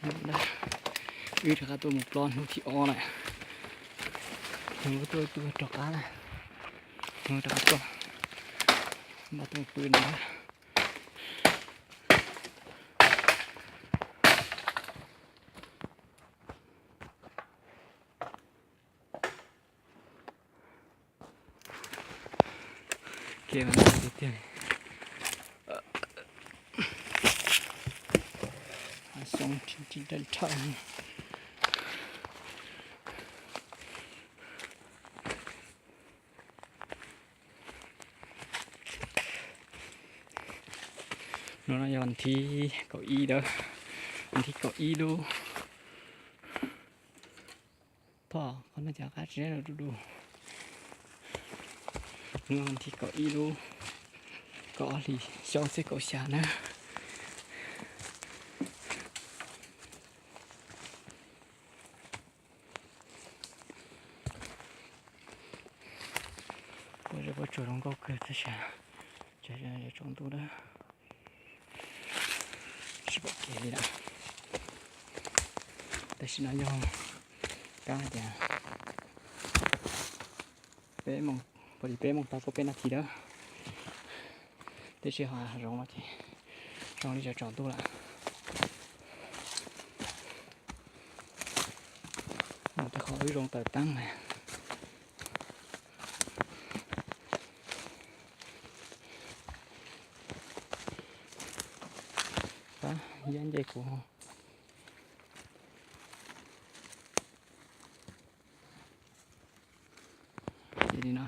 Wb rov qab tuaj mus plob hnub thib ob lawm. Hnub tuaj tuaj rov qab na. Hnub rov qab tuaj, npaj tuaj pw no. Kev mas tiag tiag li. Xyoo tsis nrhawv. No no yog vas thib kaum ib lawm. Vas thib kaum ib lub. Pog, qhov no cas qab tsis du du. Hnub vas thib kaum ib lub kaum ob hlis xyoo txhiab kaum xya na. Puab zej puab tsuag zoo nkauj kawg tab sis tsaus ntuj na. Tsis pom kev li lawm. Tam sim no yog kab tias peb moos, pom li peb moos tau kaum peb nas this lawm. Tab sis ho zoov no ces zoo li tsaus ntuj lawm. Mus rau qhov wb zoo taws taab na. Pab yab nce kuv. Ces li no,